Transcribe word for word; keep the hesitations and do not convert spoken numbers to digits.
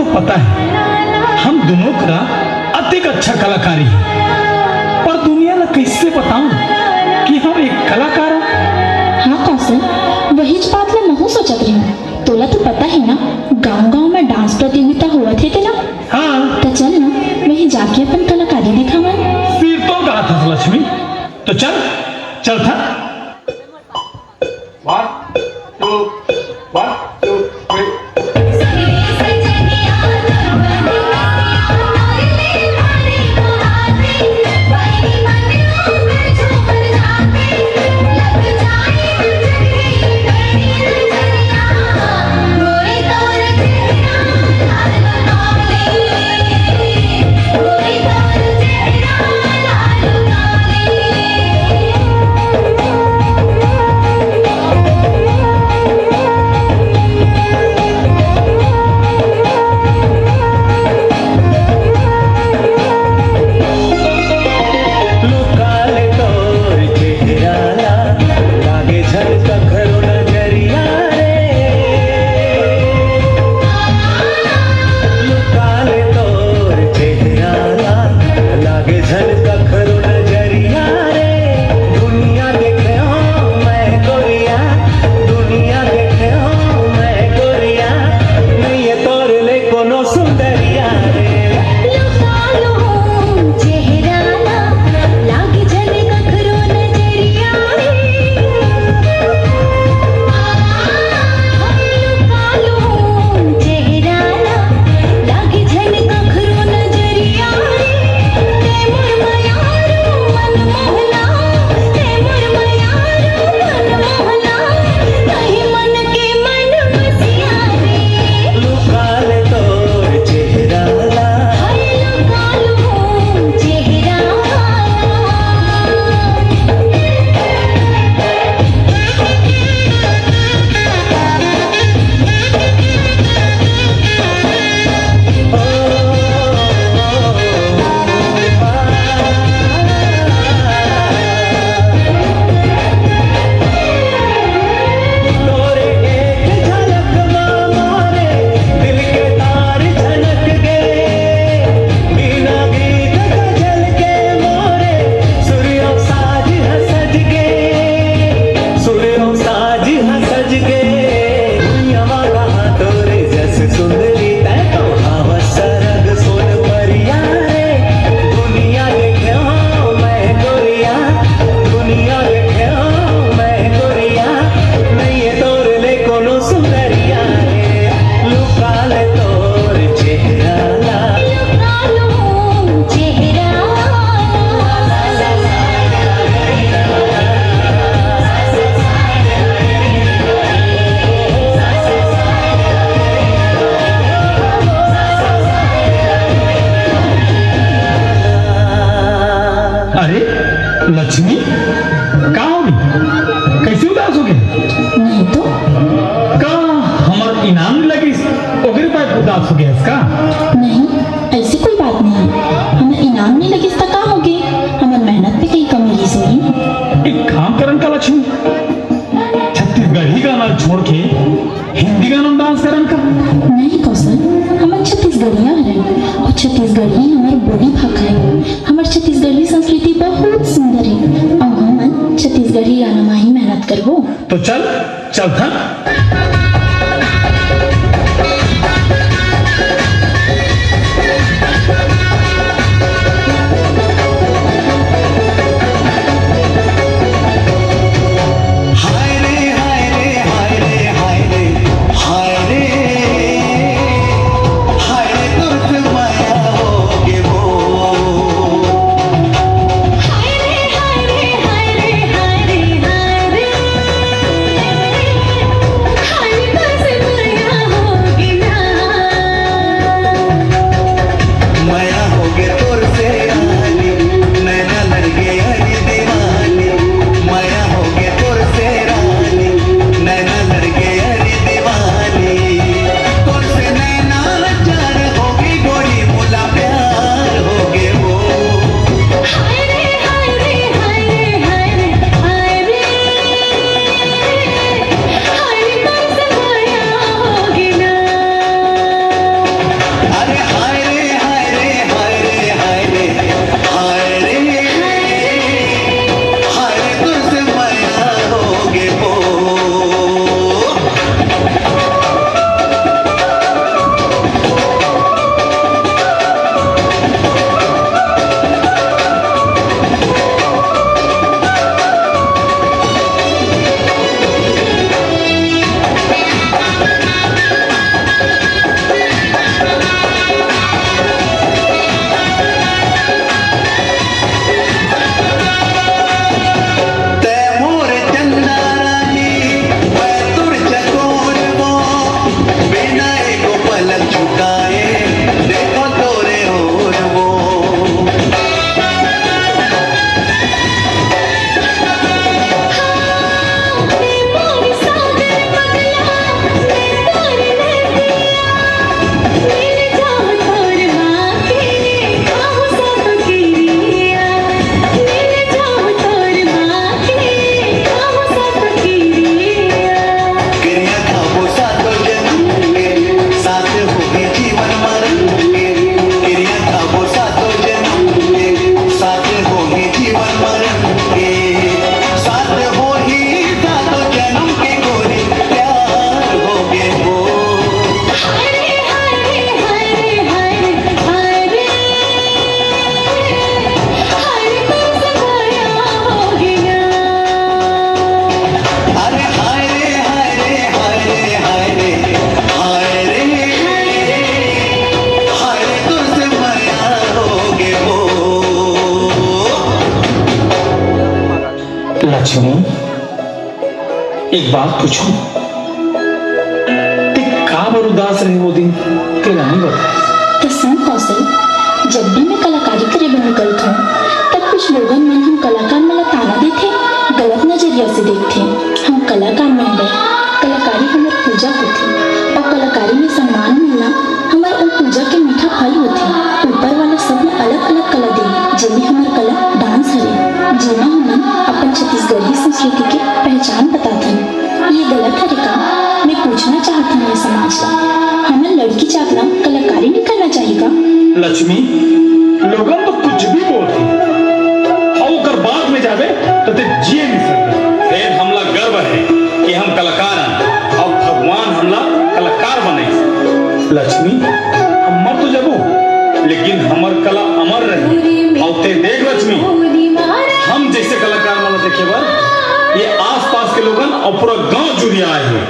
पता है, हम दोनों करा अतेक अच्छा कलाकारी है, पर दुनिया ला कैसे बताऊं कि हम एक कलाकार हैं? हाँ कौशल, वहीच बात ला महू सोचत रही। तोला तो पता है ना, गांव-गांव में डांस प्रतियोगिता होवत हे तेला। हाँ। त चल ना, वहीं जाके अपन कलाकारी दिखावन। सिर तो गात हस लक्ष्मी, तो चल, चल था। One, two, one, two, three. अरे लक्ष्मी, का हो गे? कैसे उदास हो गे? नहीं तो। का हमर इनाम लगिस, ओकरे पास उदास हो गे हस का? नहीं, ऐसी कोई बात नहीं। हमर इनाम नहीं लगिस त का हो गे? हमर मेहनत पे कहीं कमी रहिस होही। एक काम करन का लक्ष्मी, छत्तीसगढ़ी गाना छोड़ के हिंदी गाना में डांस करन का? नहीं कौशल, हमन छत्तीसगढ़िया हरन अउ छत्तीसगढ़ी हमर बोली भाखा हे। हमर छत्तीसगढ़ी संस्कृति बहुत सुंदर हे अउ हमन छत्तीसगढ़ी गाना मा ही मेहनत करबो। तो चल, चल था। सुनो, एक बात पूछूं? ते काबर उदास रहे वो दिन? तेला नहीं बताए। त सुन कौशल, जब भी मैं कलाकारी करे बर निकलत हूँ, तब कुछ लोगन मन हम कलाकार मन ला ताना देथे, गलत नजरिया से देखथे। हम कलाकार मन बर कलाकारी हमर पूजा होथे, अउ कलाकारी में सम्मान मिलना हमर ओ पूजा के मीठा फल होथे। ऊपर वाला सबला अलग-अलग कला दे, जेमे हमर कला डांस हरे, जेमा हमन अपन छत्तीसगढ़ी संस्कृति के पहचान बताथन। ये गलत हरे का? मैं पूछना चाहत हूँ ये समाज ला, हमन लड़की जात ला कलाकारी नहीं करना चाहिए का? लक्ष्मी, लोगन तो कुछ भी बोलथे, अउ ओकर बाद में जाबे त ते जिए नहीं सकबे। फेर हमला गर्व हे कि हम कलाकार हन, अउ भगवान हमला कलाकार बनाइस। लक्ष्मी, हम मर तो जाबो, लेकिन हमर कला अमर रही। अउ ते देख लक्ष्मी, हम जैसे कलाकार मन ला देखे बर ये आसपास के लोगन अउ पूरा गांव जुरिया आए हे।